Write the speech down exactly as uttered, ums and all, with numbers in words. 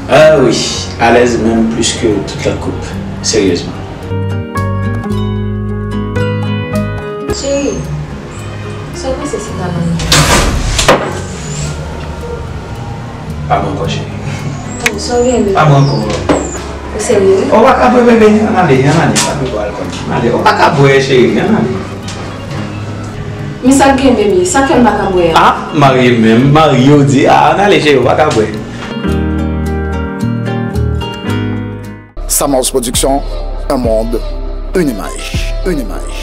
Ah wi, alèz menm plis ke tout lòt koup, seryezman. Cheri, sa w panse sou kabann nan? Pa mwen ankò, cheri. Oh, sa w gen menm? Pa mwen ankò. Ou serye wi? Ou pa ka bwè, bebe, ann ale, ann ale, pa bwè alkòl. Ann ale, ou pa ka bwè, cheri, ann ale. Men sa k gen menm ye, sa k fè m pa ka bwè a? Ah, marye menm, marye ou di, ah, ann ale, cheri, ou pa ka bwè. Samaus Production, un monde, une image, une image.